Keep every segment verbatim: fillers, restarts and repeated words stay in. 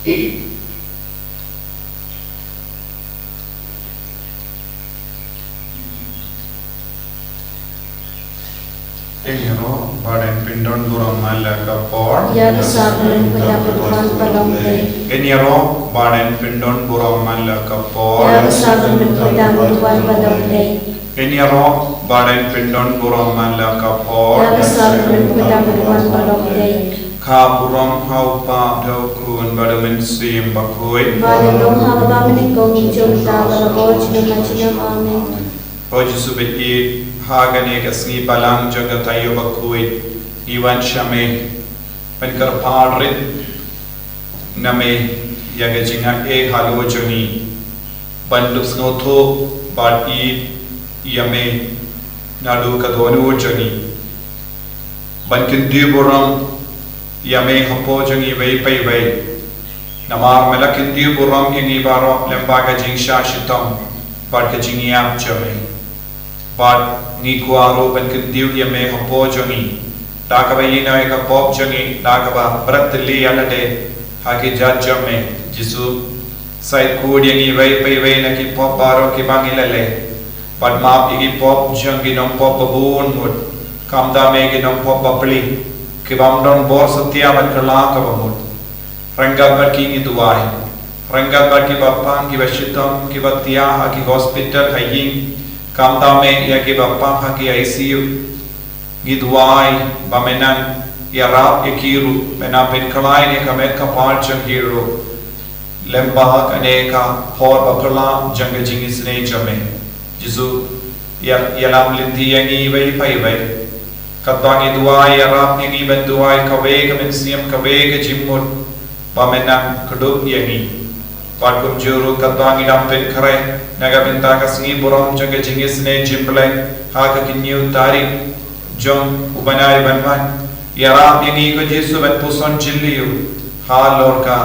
Ngin ïaroh bad yn pyndon burom man la ka por. Ïa ka sah ka rympei da ka duwan ba long dei. Ngin ïaroh bad yn pyndon burom man la ka por. Ïa ka sah ka rympei da ka duwan ba long dei. Ngin ïaroh bad yn pyndon burom man la ka por. Ïa ka sah ka rympei da ka duwan ba long dei. Ka burom ha u Kpa bad ha u Khun bad ha u Mynsiem Bakhuid. Bad ha u long ha kaba mynnyngkong, mynta bad baroh junom junom. Amen. Ko Jisu, bad ïa ha kane ka sngi balang jong ka taïew bakhuid, ngi wan sha me ban kyrpad rit na me ïa ka jingaiei halor jong ngi, ban dup sngewthuh bad ïeit ïa me naduh ka dohnud jong ngi, ban kyntiew burom ïa me hapoh jong iwei pa iwei. Namar me la kyntiew burom ïa ngi baroh lyngba ka jingshah shitom bad ka jingïap jong me. Bad ngi kwah ruh ban kyntiew ïa me hapoh jong ngi da kaba ïehnoh ïa ka pop jong ngi, da kaba bret ïa lade ha ki jait jong me. Jisu, sa ïakut ïa ngi iwei pa iwei na ki pop baroh kiba ngi la leh. Bad map ïa ki pop jong ki nongpop ba bun ngut, khamtam ïa ki nongpop bapli, ki bym don bor satia bad kylla kaba mut. Ryngkat bad ki ngi duwai, ryngkat bad kiba pang, kiba shitom, kiba thiah ha ki hospital, ha ïing, khamtam ïa kiba pang ha ki I C U. Ngi duwai ba men nang ïarap ïa ki ruh, men nang pynkhlaiñ ïa ka met ka phad jong ki ruh lyngba kane ka por baphylla jong ka jingisynei jong me. Jisu, ïa, ïalam lynti ïa ngi iwei pa iwei. Katba ngi duwai, ïarap ïa ngi ban duwai kawei ka mynsiem, kawei ka jingmut, ba men nang kdup ïa ngi. Bad kumjuh ruh katba ngi dang pynkhreh na ka bynta ka sngi burom jong ka jingisynei jong U Blei ha ka khyndai tarik jong u bnai ban wan, ïarap ïa ngi ko Jisu ban puson jylliew halor ka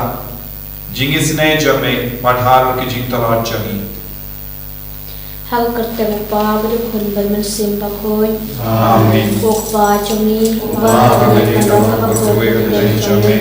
jingisynei jong me bad halor ki jingtlot jong ngi. Ha ka kyrteng U Kpa bad U Khun bad U Mynsiem Bakhuid. Amen. Ko Kpa jong ngi, uba ha bneng, ka long ha ka kyrteng jong me.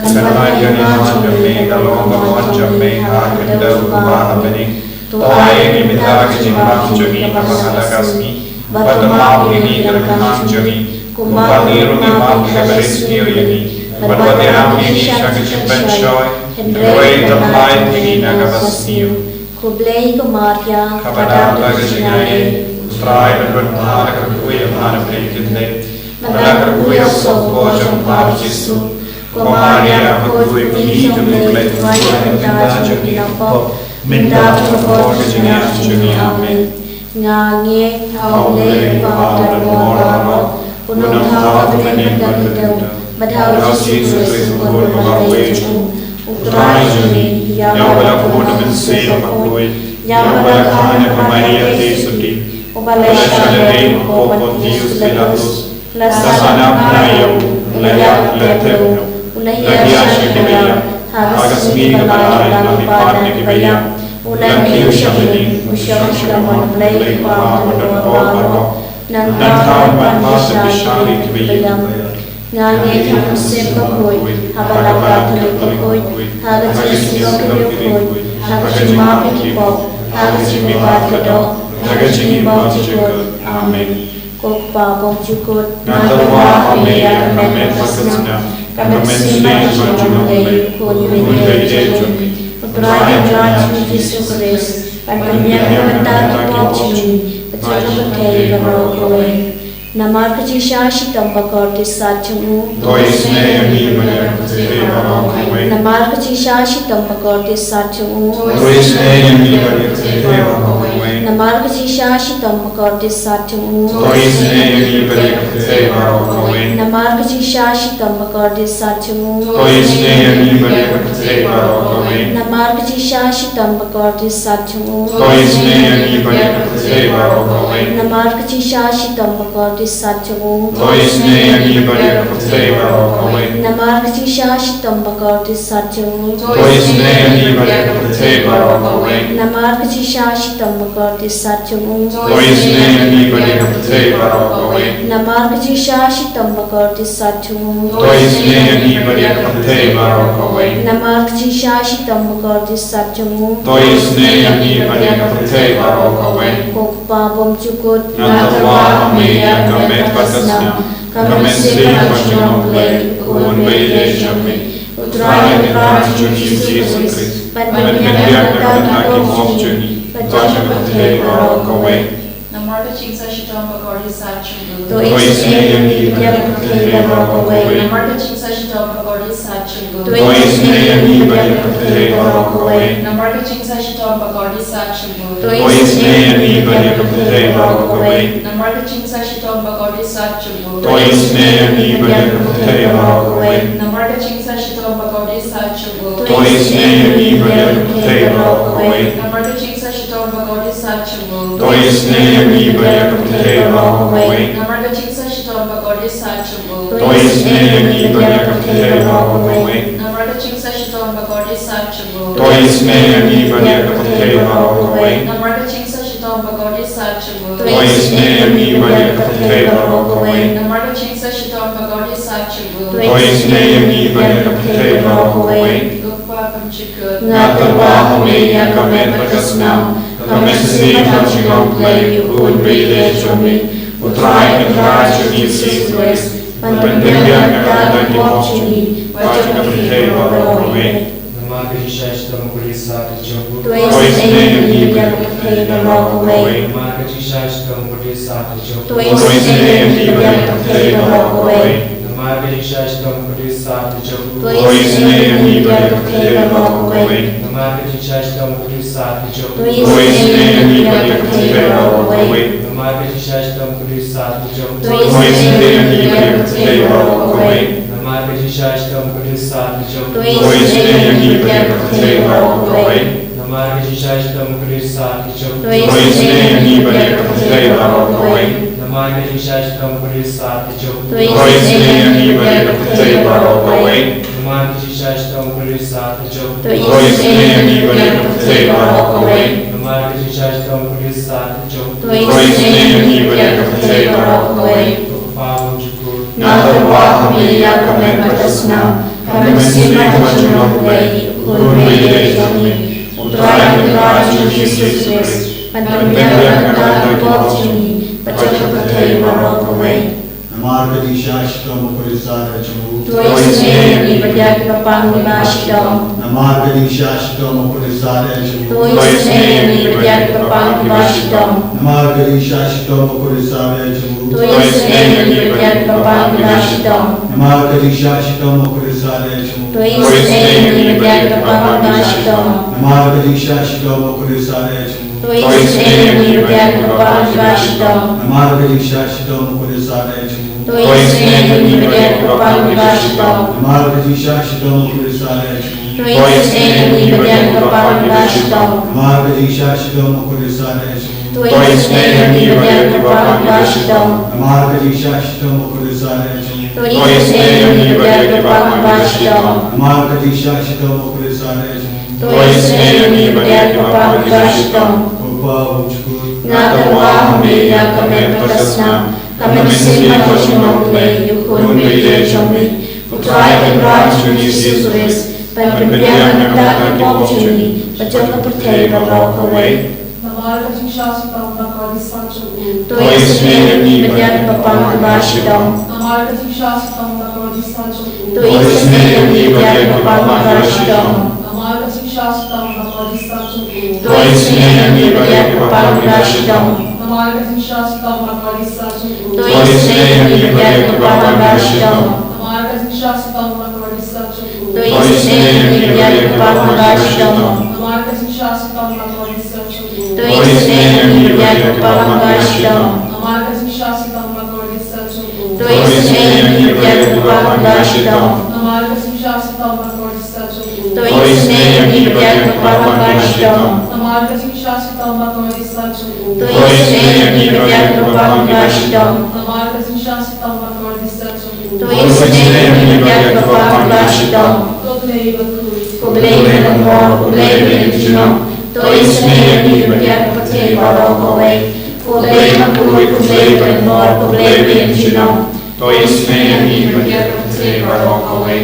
Kan wan ïa ka kyrteng jong me, kan long ka mon jong me ha ka khyndew kumba ha bneng. To ai ïa ngi mynta ka jingbam jong ngi kaba ha la ka sngi. Bad to map ïa ngi ki ryngkang jong ngi, kumba ngi ruh ngi map ïa kiba ïasniew ïa ngi. Bad wat ïalam ïa ngi sha ka jingpynshoi, hynrei to pynlait ïa ngi na kaba sniew. Khublei ko Maria, kaba don bad ka jingaiei, U Trai u don bad pha, la kyrkhu ïa pha na pdeng ki khyndai, bad la kyrkhu ïa u sohpor jong pha U Jisu. Ko Maria, khuid bynriew jong U Blei, to duwai ïa ngi ki nongpop, mynta bad ha ka por ka jingïap jong ngi. Amen. Nga ngeit ha U Blei Kpa Baroh, U Nongthaw kaba bniah bad ka khyndew, bad ha U Jisu Khrist U Khun ba marwei jong U Trai jong ngi, ïa uba la kut na U Mynsiem Bakhuid, ïa uba la kha na ka Maria Theisotti, uba la ïaishah lade hapoh Pontius Pilatus, la sah na bnai ïa u, u la ïap, u la tep, u la hiar sha ki baïap, ha ka sngi kaba lai u la mihpat na ki baïap, u la kiew sha bneng, u shong sha ka mon U Blei Kpa Baroh, u don bad pha, nangta un wan pat ban pynshai ïa ki baïap. Nga ngeit ha U Mynsiem Bakhuid, ha ka Balang Katholik bakhuid, ha ka jingsuk ki briew bakhuid, ha ka jingmap ïa ki pop, ha ka jingmihpat ka doh, ha ka jingim bymjukut. Amen. Ko Kpa bymjukut, nga tyrwa ha me ïa ka met bad ka snam, ka mynsiem bad ka jingim jong U Blei, U Khun uba ïeit jong me, U Trai, U Trai jong ngi U Jisu Khrist, ban pynbiang na ka bynta ki pop jong ngi, bad jong ka pyrthei baroh kawei. Namar ka jingshah shitom bakordit sat jong u. To isynei ïa ngi bad ïa ka pyrthei baroh kawei. Namar ka jingshah shitom bakordit sat jong u. To isynei ïa ngi bad ïa ka pyrthei baroh kawei. Namar ka jingshah shitom bakordit sat jong u. To isynei ïa ngi bad ïa ka pyrthei baroh kawei. Namar ka jingshah shitom bakordit sat jong u. To isynei ïa ngi bad ïa ka pyrthei baroh kawei. Namar ka jingshah shitom bakordit sat jong u. To isynei ïa ngi bad ïa ka pyrthei baroh kawei. Namar ka jingshah shitom bakordit sat jong u. To isynei ïa ngi bad ïa ka pyrthei baroh kawei. Namar ka jingshah shitom bakordit sat jong u. To isynei ïa ngi bad ïa ka pyrthei baroh kawei. Namar ka jingshah shitom bakordit Kordit sat jong u. To isynei ïa ngi bad ïa ka pyrthei baroh kawei. Namar ka jingshisha shitom ba kordit sat jong u. To isynei ïa ngi bad ïa ka pyrthei baroh kawei. Namar ka jingshisha shitom ba kordit sat jong u. To isynei ïa ngi bad ïa ka pyrthei baroh kawei. Ko Kpa bymjukut. Nga tyrwa ha me ïa ka met bad ka snam. Ka mynsiem ka jong U Blei, U Khun ba ïeit jong me. U Trai Kynrad jong ngi Jisu Khrist. Ban pynbiang na ka bynta ki pop jong ngi. Bad jong ka pyrthei baroh kawei. Namar ka jingshisha shitom ba kordit sat jong u. To isynei ïa ngi bad ïa ka pyrthei baroh kawei. Namar ka jingshisha shitom ba kordit sat jong u. To isynei ïa ngi bad ïa ka pyrthei baroh kawei. Namar ka jingshisha shitom ba kordit sat jong u. To isynei ïa ngi bad ïa ka pyrthei baroh kawei. Namar ka jingshisha shitom ba kordit sat jong u. To isynei ïa ngi bad ïa ka pyrthei baroh kawei. Namar ka jingshisha shitom ba kordit sat jong u. To isynei ïa ngi bad ïa ka pyrthei baroh kawei. Namar ka jingshisha shitom ba kordit sat jong u. To isynei ïa ngi bad ïa ka pyrthei baroh kawei. Namar ka jingshisha shitom ba kordit sat jong u. To isynei ïa ngi bad ïa ka pyrthei baroh kawei. Namar ka jingshisha shitom ba kordit sat jong u. To isynei ïa ngi bad ïa ka pyrthei baroh kawei. Namar ka jingshisha shitom ba kordit sat jong u. To isynei ïa ngi bad ïa ka pyrthei baroh kawei. Namar ka jingshisha shitom ba kordit sat jong u. To isynei ïa ngi bad ïa ka pyrthei baroh kawei. Ko Kpa bymjukut. Nga tyrwa ha me ïa ka met bad ka snam. Ka mynsiem ka jong U Blei, U Khun ba ïeit jong me. U Trai Kynrad jong ngi Jisu Khrist. Ban pynbiang na ka bynta ki pop jong ngi. Bad jong ka pyrthei baroh kawei. Namar ka jingshisha shitom ba kordit sat jong u. To isynei ïa ngi bad ïa ka pyrthei baroh kawei. Namar ka jingshisha shitom ba kordit sat jong u. To isynei ïa ngi bad ïa ka pyrthei baroh kawei. Namar ka jingshisha shitom ba kordit sat jong u. To isynei ïa ngi bad ïa ka pyrthei baroh kawei. Namar ka jingshisha shitom ba kordit sat jong u. To isynei ïa ngi bad ïa ka pyrthei baroh kawei. Namar ka jingshisha shitom ba kordit sat jong u. To isynei ïa ngi bad ïa ka pyrthei baroh kawei. Namar ka jingshisha shitom ba kordit sat jong u. To isynei ïa ngi bad ïa ka pyrthei baroh kawei. Namar ka jingshisha shitom ba kordit sat jong u. To isynei ïa ngi bad ïa ka pyrthei baroh kawei. Namar ka jingshisha shitom ba kordit sat jong u. To isynei ïa ngi bad ïa ka pyrthei baroh kawei. Namar ka jingshisha shitom ba kordit sat jong u. To isynei ïa ngi bad ïa ka pyrthei baroh kawei. Namar ka jingshisha shitom ba kordit sat jong u. To isynei ïa ngi bad ïa ka pyrthei baroh kawei. Ko Kpa bymjukut. Nga tyrwa ha me ïa ka met bad ka snam. Ka mynsiem ka jong U Blei, U Khun ba ïeit jong me. U Trai Kynrad jong ngi Jisu Khrist. Ban pynbiang na ka bynta ki pop jong ngi. Bad jong ka pyrthei baroh kawei. Namar ka jingshisha shitom ba kordit sat jong u. To isynei ïa ngi bad ïa ki bapang kiba shitom. Namar ka jingshisha shitom ba kordit sat jong u. To isynei ïa ngi bad ïa ki bapang kiba shitom. Namar ka jingshisha shitom ba kordit sat jong u. To isynei ïa ngi bad ïa ki bapang kiba shitom. Namar ka jingshisha shitom ba kordit sat jong u. To isynei ïa ngi bad ïa ki bapang kiba shitom. Namar ka jingshisha shitom ba kordit sat jong u. To isynei ïa ngi bad ïa ki bapang kiba shitom. Namar ka jingshisha shitom ba kordit sat jong u. To isynei ïa ngi bad ïa ki bapang kiba shitom. Namar ka jingshisha shitom ba kordit sat jong u. To isynei ïa ngi bad ïa ki bapang kiba shitom. Namar ka jingshisha shitom ba kordit sat jong u. To isynei ïa ngi bad ïa ki bapang kiba shitom. Namar ka jingshisha shitom ba kordit sat jong u. To isynei ïa ngi bad ïa ki bapang kiba shitom. Namar ka jingshisha shitom ba kordit sat jong u. To isynei ïa ngi bad ïa ki bapang kiba shitom. Ko Kpa bymjukut. Nga tyrwa ha me ïa ka met bad ka snam. Ka mynsiem ka jong U Blei, U Khun ba ïeit jong me. U Trai Kynrad jong ngi Jisu Khrist. Ban pynbiang na ka bynta ki pop jong ngi. Bad jong ka pyrthei baroh kawei. Namar ka jingshisha shitom ba kordit sat jong u. To isynei ïa ngi bad ïa ki bapang kiba shitom. Namar ka jingshisha shitom ba kordit sat jong u. To isynei ïa ngi bad ïa ki bapang kiba shitom. Namar ka jingshisha shitom ba kordit sat jong u. To isynei ïa ngi bad ïa ki bapang kiba shitom. Namar ka jingshisha shitom ba kordit sat jong u. To isynei ïa ngi bad ïa ki bapang kiba shitom. Namar ka jingshisha shitom ba kordit sat jong u. To isynei ïa ngi bad ïa ki bapang kiba shitom. Namar ka jingshisha shitom ba kordit sat jong u. To isynei ïa ngi bad ïa ki bapang kiba shitom. Namar ka jingshisha shitom ba kordit sat jong u. To isynei ïa ngi bad ïa ki bapang kiba shitom. Namar ka jingshisha shitom ba kordit sat jong u. To isynei ïa ngi bad ïa ki bapang kiba shitom. Namar ka jingshisha shitom ba kordit sat jong u. To isynei ïa ngi bad ïa ki bapang kiba shitom. Namar ka jingshisha shitom ba kordit sat jong u. To isynei ïa ngi bad ïa ki bapang kiba shitom. Ko Blei bakhuid. Ko Blei ba lyngkor, ko Blei ba ïeit junom. To isynei ïa ngi bad ïa ki Khublei baroh kawei. Khublei bakhuid, khublei badonbor, khublei baïaid junom. To isynei ïa ngi ban ïa ka pyrthei baroh kawei.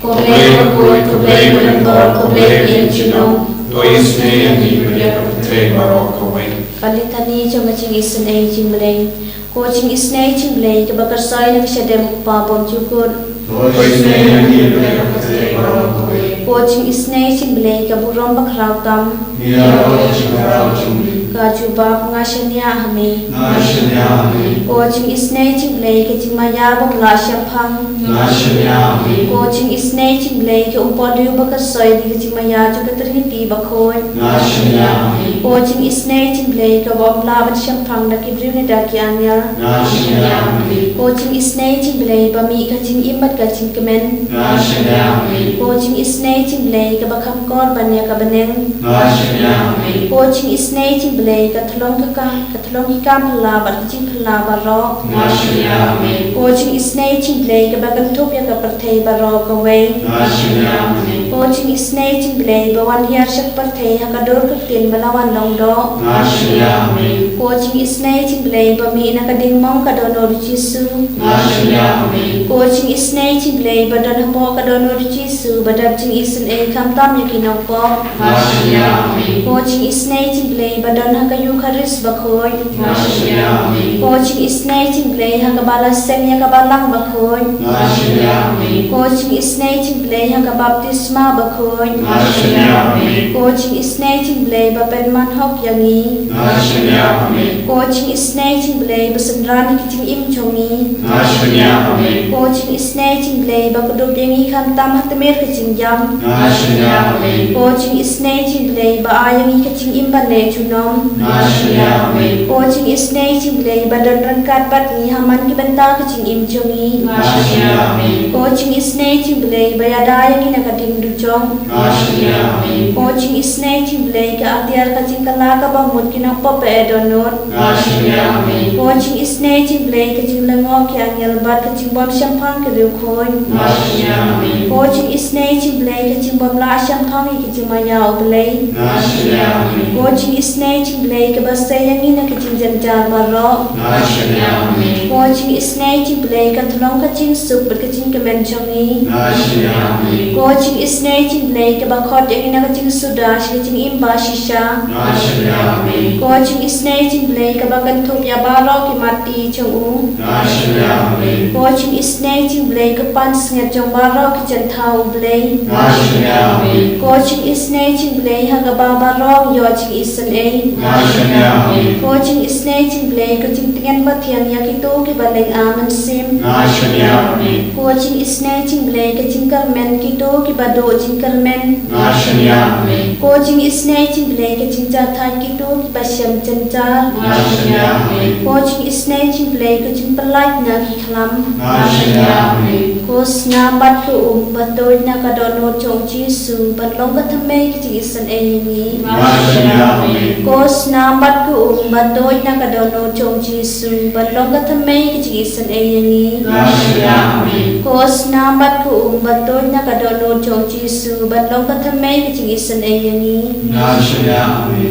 Khublei bakhuid, khublei badonbor, khublei baïaid junom. To isynei ïa ngi ban ïa ka pyrthei baroh kawei. Ka Litani jong ka jingisynei jong U Blei. Ko jingisynei jong U Blei kaba kyrshoi na ka shadem U Kpa bymjukut. To isynei ïa ngi ban ïa ka pyrthei baroh kawei. Ko jingisynei jong U Blei ka burom bakhraw tam. Ïa ka jingkhraw jong me. Ka jubab, nga shaniah ha me. Nga shaniah ha me. Ko jingisynei jong U Blei ka jingmaïa bym lah shemphang. Nga shaniah ha me. Ko jingisynei jong U Blei ka umpohliew ba kyrshoi da ka jingmaïa jong ka Trinity bakhuid. Nga shaniah ha me. Ko jingisynei jong U Blei kaba ym lah ban shemphang da ki briew ne da ki angel. Nga shaniah ha me. Ko jingisynei jong U Blei ba mih ka jingim bad ka jingkmen. Nga shaniah ha me. Ko jingisynei jong U Blei kaba kham kor ban ïa ka bneng. Nga shaniah ha me. Ko jingisynei jong U Blei ka thlong ka ka, ka thlong ki kam phylla bad ki jingphylla baroh. Nga shaniah ha me. Ko jingisynei jong U Blei kaba kynthup ïa ka pyrthei baroh kawei. Nga shaniah ha me. Ko jingisynei jong U Blei ba wan hiar sha ka pyrthei ha ka dur ka ktien ba la wan long doh. Nga shaniah ha me. Ko jingisynei jong U Blei ba mih na ka diengmong ka dohnud U Jisu. Nga shaniah ha me. Ko jingisynei jong U Blei ba don hapoh ka dohnud U Jisu ba dap jingisynei khamtam ïa ki nongpop. Nga shaniah ha me. Ko jingisynei jong U Blei ba don ha ka Eukharist bakhuid. Nga shaniah ha me. Ko jingisynei jong U Blei ha kaba la seng ïa ka balang bakhuid. Nga shaniah ha me. Ko jingisynei jong U Blei ha ka baptisma bakhuid. Nga shaniah ha me. Ko jingisynei jong U Blei ba pynman hok ïa ngi. Nga shaniah ha me. Ko jingisynei jong U Blei ba synran ïa ki jingim jong ngi. Nga shaniah ha me. Ko jingisynei jong U Blei ba kdup ïa ngi khamtam ha tmier ka jingïap. Nga shaniah ha me. Ko jingisynei jong U Blei ba ai ïa ngi ka jingim ban leh junom. Nga shaniah ha me. Ko jingisynei jong U Blei ba don ryngkat bad ngi ha man ki bynta ka jingim jong ngi. Nga shaniah ha me. Ko jingisynei jong U Blei ba ïada ïa ngi na ka ding dujok. Nga shaniah ha me. Ko jingisynei jong U Blei ka atiar ka jingkylla kaba mut ki nongpop ba eh dohnud. Nga shaniah ha me. Ko jingisynei jong U Blei ka jinglyngngoh ki angel bad ka jingbym shemphang ki riewkhuid. Nga shaniah ha me. Ko jingisynei jong U Blei ka jingbym lah shemphang ïa ka jingmaïa U Blei. Nga shaniah ha me. Ko jingisynei jong U Blei kaba sei ïa ngi na ka jingjynjar baroh. Nga shaniah ha me. Ko jingisynei jong U Blei ka thlong ka jingsuk bad ka jingkmen jong ngi. Nga shaniah ha me. Ko jingisynei jong U Blei kaba khot ïa ngi na ka jingsuda sha ka jingim ba shisha. Nga shaniah ha me. Ko jingisynei jong U Blei kaba kynthup ïa baroh ki matti jong u. Nga shaniah ha me. Ko jingisynei jong U Blei ka pansngiat jong baroh ki jingthaw U Blei. Nga shaniah ha me. Ko jingisynei jong U Blei ha kaba baroh ïoh jingisynei. Nga shaniah ha me. Ko jingisynei jong U Blei ka jingtngen ba thiang ïa kito kiba lynga mynsiem. Nga shaniah ha me. Ko jingisynei jong U Blei ka jingkyrmen kito kiba duh jingkyrmen. Nga shaniah ha me. Ko jingisynei jong U Blei ka jingjahthait kito kiba shem jynjar. Nga shaniah ha me. Ko jingisynei jong U Blei ka jingpyllait na ki khlam. Nga shaniah ha me. Ko snam bad ka um ba tuid na ka dohnud jong U Jisu ban long ka thymmei ka jingisynei ïa ngi. Nga shaniah ha me. Ko snam bad ka um ba tuid na ka dohnud jong U Jisu ban long ka thymmei ka jingisynei ïa ngi. Nga shaniah ha me. Ko snam bad ka um ba tuid na ka dohnud jong U Jisu ban long ka thymmei ka jingisynei ïa ngi. Nga shaniah ha me.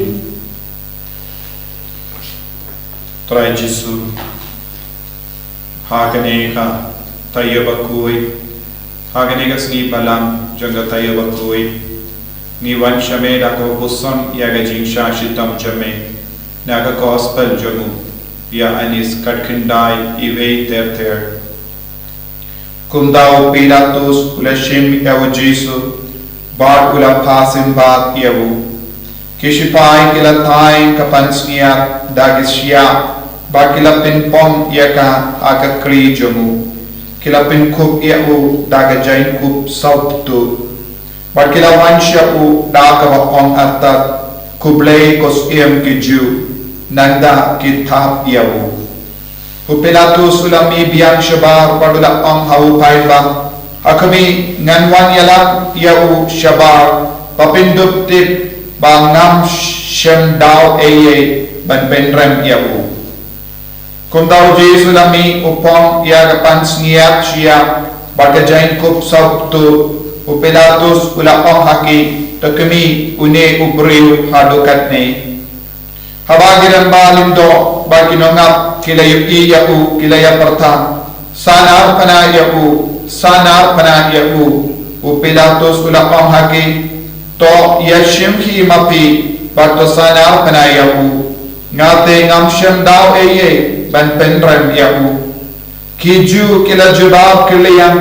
Trai Jisu, ha kane ka taïew bakhuid, ha kane ka sngi Balang jong ka taïew bakhuid, ngi wan sha me da kaba puson ïa ka jingshah shitom jong me na ka gospel jong u ïa Anis khatkhyndai, iwei ter ter. Kumta u Pilatus u la shim ïa u Jisu bad u la phah symbat ïa u. Ki shipai ki la thaiñ ka pansngiat da ki shiah bad ki la pynpom ïa ka ha ka khri jong u. Ki la pynkup ïa u da ka jaiñkup sawptuh. Bad ki la wan sha u da kaba ong artat, Khublei ko Syiem ki Jiw, nangta ki thap ïa u. U Pilatus u la mih biang shabar bad u la ong ha u paidbah, Ha khmih, ngan wan ïalap ïa u shabar, ba phin dup tip ba ngam shym daw ei ei ban pynrem ïa u. Kumta u Jisu u la mih u phong ïa ka pansngiat shiah bad ka jaiñkup sawptuh. U Pilatus u la ong ha ki, To khmih une u briew haduh katne. Haba ki rangbah lyngdoh bad ki nongap ki la ïohi ïa u, ki la ïapyrta, "Sanar pynah ïa u, sanar pynah ïa u." U Pilatus u la ong ha ki, "To ïashim hi ma phi, bad to sanar pynah ïa u. Nga te ngam shym daw ei ei ban pynrem ïa u." Ki Jiw ki la jubab ki la ong,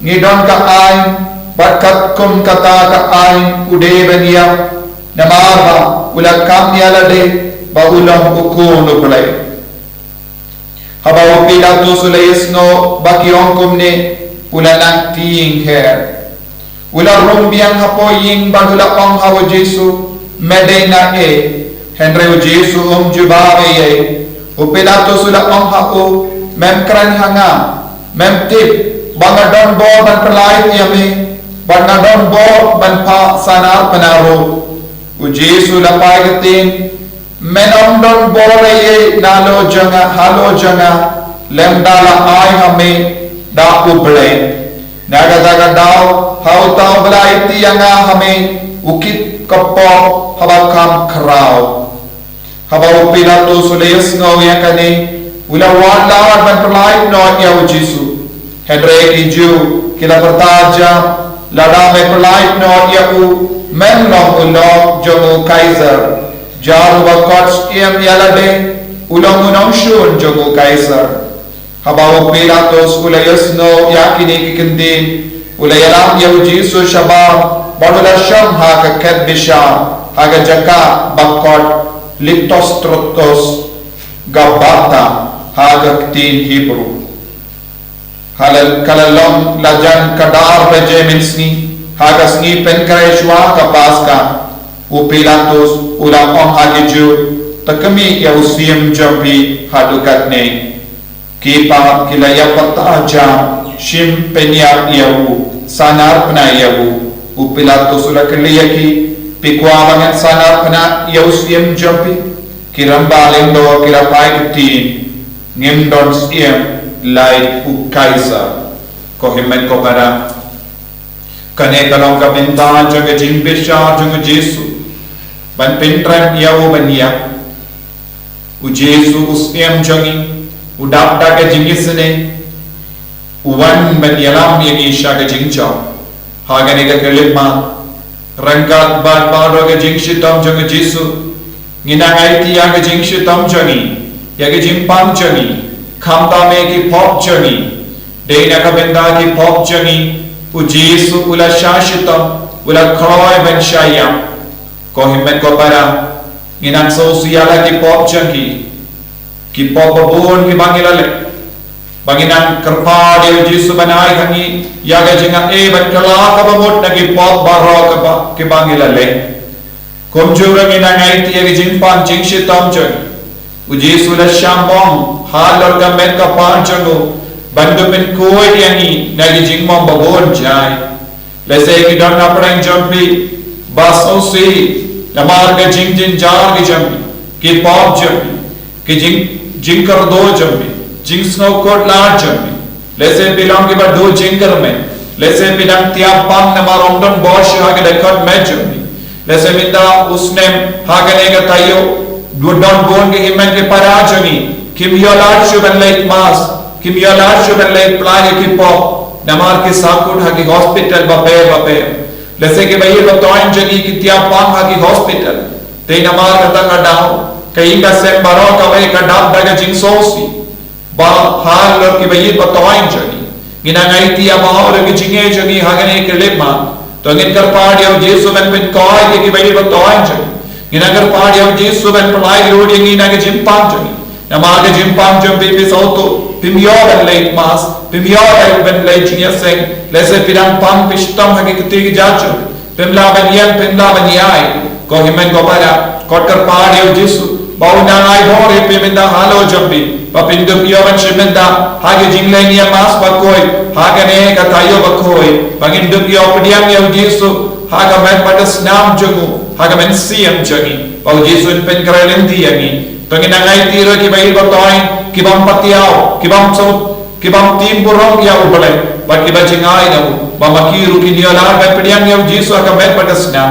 "Ngi don ka aiñ, bad katkum kata ka aiñ u dei ban ïap, namar ba u la kam ïa lade ba u long u Khun U Blei." Haba u Pilatus u la ïohsngew ba ki ong kumne, u la nang tieng her. U la rung biang hapoh ïing bad u la ong ha u Jisu, "Me dei na ei?" Hynrei u Jisu um jubab ei ei. U Pilatus u la ong ha u, "Mem kren ha nga? Mem tip ba nga don bor ban pyllait ïa me, bad nga don bor ban phah sanar pynah ruh?" U Jisu u la phai ktien, "Men ym don bor ei ei nalor jong nga, halor jong nga, lymda la ai ha me da U Blei. Na kata ka daw, ha uta uba la aiti ïa nga ha me, u kit ka pop haba kham khraw." Haba u Pilatus u la ïohsngew ïa kane, u la wad lad ban pyllait noh ïa u Jisu. Hynrei ki Jiw ki la pyrta jam, "Lada me pyllait noh ïa u, mem long u lok jong u Kaisar. Jar uba khot shyrkhei ïa lade, u long u nongshun jong u Kaisar." Haba u Pilatus u la ïohsngew ïa kine ki kyntien, u la ïalam ïa u Jisu shabar, bad u la shong ha ka khet bishar, ha ka jaka ba khot Lithostrotos Gabbatha ha ka ktien Hebru. Ha la, ka la long lajan ka dar baje mynsngi, ha ka sngi pynkhreh shuwa ka Paska. U Pilatus u la ong ha ki Jiw, "To khmih ïa u siem jong phi haduh katne." Ki paid ki la ïapyrta jam, "Shim pynïap ïa u, sanar pynah ïa u." U Pilatus u la kylli ïa ki, "Phi kwah ba ngan sanar pynah ïa u siem jong phi?" Ki rangbah lyngdoh ki la phai ktien, "Ngim don siem lait u Kaisar." Ko hynmen ko para, kane ka long ka bynta jong ka jingbishar jong u Jisu ban pynrem ïa u ban ïap. U Jisu u siem jong ngi, u dap da ka jingisynei, u wan ban ïalam ïa ngi sha ka jingjop. Ha kane ka khyllipmat, ryngkat bad baroh ka jingshitom jong u Jisu, ngin nang aiti ïa ka jingshitom jong ngi, ïa ka jingpang jong ngi, khamtam ïa ki pop jong ngi. Dei na ka bynta ki pop jong ngi u Jisu u la shah shitom, u la kloi ban shah ïap. Ko hynmen ko para, ngin nang sngewsih ïa la ki pop jong ngi, ki pop babun kiba ngi la leh, ba ngin nang kyrpad ïa u Jisu ban ai ha ngi ïa ka jingai bad kylla kaba mut na ki pop baroh kaba, kiba ngi la leh. Kumjuh ruh ngin nang aiti ïa ka jingpang jingshitom jong ngi. U Jisu u la shah mong halor ka met ka par jong u ban da pynkhuid ïa ngi na ki jingmong babun jai. Lehse ki don hapdeng jong phi ba sngewsih namar ka jingjynjar ka jong phi, ki pop jong phi, ki jing, jingkyrduh jong phi, jingsngewkhuslai jong phi. Lehse phi long kiba duh jingkyrmen. Lehse phi dang tiap pang namar ym don bor shuh ha ka dkhot met jong phi. Lehse mynta u snem ha kane ka taïew, don bun ki hynmen ki para jong ngi kim ïoh lad shuh ban leit mass, kim ïoh lad shuh ban leit pyllait ïa ki pop namar ki sahkut ha ki hospital bapher bapher. Lehse kiba ïeit ba toiñ jong ngi ki tiap pang ha ki hospital. Te namar kata ka daw, ka ïing ka sem baroh kawei ka dap da ka jingsngewsih ba halor kiba ïeit ba toiñ jong ngi. Ngin nang aiti ïa baroh ki jingeh jong ngi ha kane ka khyllipmat. To ngin kyrpad ïa u Jisu ban pynkhuid ïa kiba ïeit ba toiñ jong ngi. Ngin nang kyrpad ïa u Jisu ban pyllait lut ïa ngi na ka jingpang jong ngi. Namar ka jingpang jong phi, phi sngewthuh phim ïoh ban leit mass, phim ïoh ban leit jingïaseng. Lehse phi dang pang, phi shitom ha ki kti ki jait jong phi. Phim lah ban ïeng, phim lah ban ïaid. Ko hynmen ko para, khot kyrpad ïa u Jisu ba un nang ai bor ïa phi mynta halor jong phi, ba phin dup ïoh ban shim bynta ha ka jingleit ïa mass bakhuid ha kane ka taïew bakhuid, ba ngin dup ïoh pdiang ïa u Jisu ha ka met bad ka snam jong u, ha ka mynsiem jong ngi, ba u Jisu un pynkhreh lynti ïa ngi. To ngin nang aiti ruh kiba ïeit ba toiñ, kibym pat ïoh, kibym sngewthuh, kibym tip burom ïa U Blei bad kiba jngai na u, ba ma ki ruh kin ïoh lad ban pdiang ïa u Jisu ha ka met bad ka snam.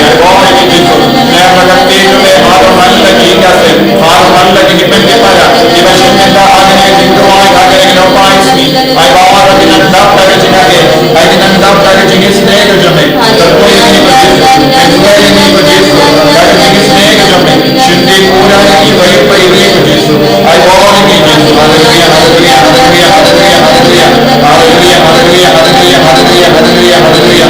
Ai bor ïa ngi Jisu. Lem bad ka ktien jong me, ba hato man la ki ïing ki sem, ba hato man la ki hynmen ki para, kiba shim bynta ha kane ka jingduwai, ha kane ka nongpynïaid sngi. Ai bor ïa ki nang dap da ka jingïeit, ai ki nang dap da ka jingisynei ka jong me. Kyrkhu ïa ngi ko Jisu, kyrkhu ïa ngi ko Jisu, da ka jingisynei ka jong me. Shim dei pura ïa ngi ba ïeit ba ïeit ko Jisu. Ai bor ïa ngi Jisu. Haleluya, haleluya, haleluya, haleluya, haleluya. Haleluya, haleluya, haleluya, haleluya, haleluya, haleluya.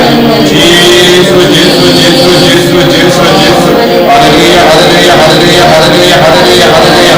Jisu, Jisu, Jisu, Jisu, Jisu, Jisu. Haleluya, haleluya, haleluya, haleluya, haleluya, haleluya.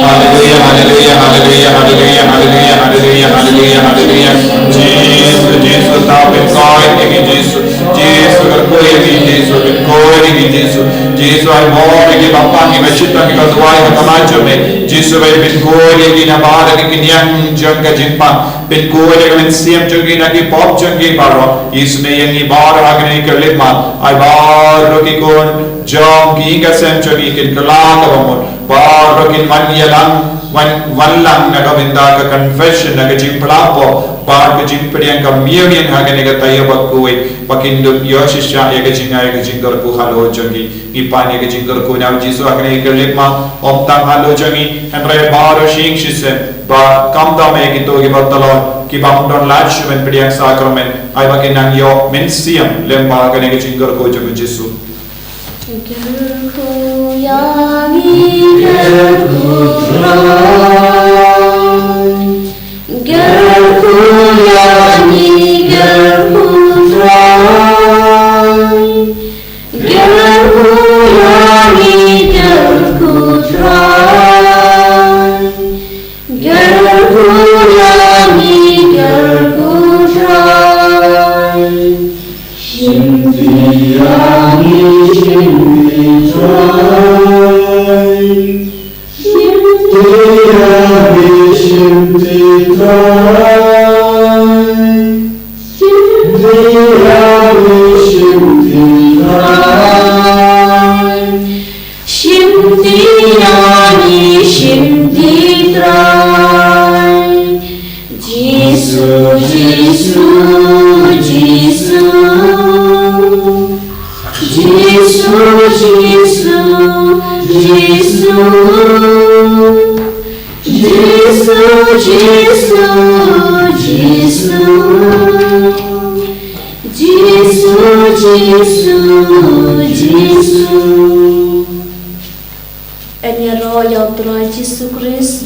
Haleluya, haleluya, haleluya, haleluya, haleluya, haleluya, haleluya, haleluya. Jisu, Jisu, ta pynkoit ïa ngi Jisu. Jisu, kyrkhu ïa ngi Jisu, pynkoit ïa ngi Jisu. Jisu, ai bor ïa ki bapang, kiba shitom, kiba duwai ha khmat jong me. Jisu, ba pynkoit ïa ngi na bynta ka kynñiang jong ka jingpang. Pynkoit ïa ka mynsiem jong ngi na ki pop jong ngi baroh. Isynei ïa ngi baroh ha kane ka khyllipmat. Ai baroh ki khun jong ki ïing ki sem jong ngi kin kylla kaba mut. Baroh kin wan ïalang, wan, wan lang na ka bynta ka confession, na ka jingphla pop bad ka jingpdiang communion ha kane ka taïew ba kawei, ba kin dup ïoh shisha ïa ka jingai, ïa ka jingkyrkhu halor jong ngi. Ngi pan ïa ka jingkyrkhu na u Jisu ha kane ka khyllipmat, ym tang halor jong ngi, hynrei baroh shi ïing shi sem, bad khamtam ïa kito kiba tlot, kiba ym don lad shuh ban pdiang sakramen, ai ba kin nang ïoh mynsiem lem bad kane ka jingkyrkhu jong u Jisu. Kyrkhu ïa ngi, kyrkhu Trai. Kyrkhu ïa ngi, kyrkhu Trai. Kyrkhu ïa ngi, kyrkhu Trai. Kyrkhu ïa ngi, kyrkhu Trai. Shim ti ïa ngi, shim ti Trai. Shim ti ïa ngi, shim ti Trai. Shim ti ïa ngi, shim ti Trai. Shim ti ïa ngi, shim ti Trai. Jisu, Jisu, Jisu. Jisu, Jisu, Jisu. Jisu, Jisu, Jisu. Jisu, Jisu, Jisu. Yn ïaroh ïa u Trai Jisu Khrist.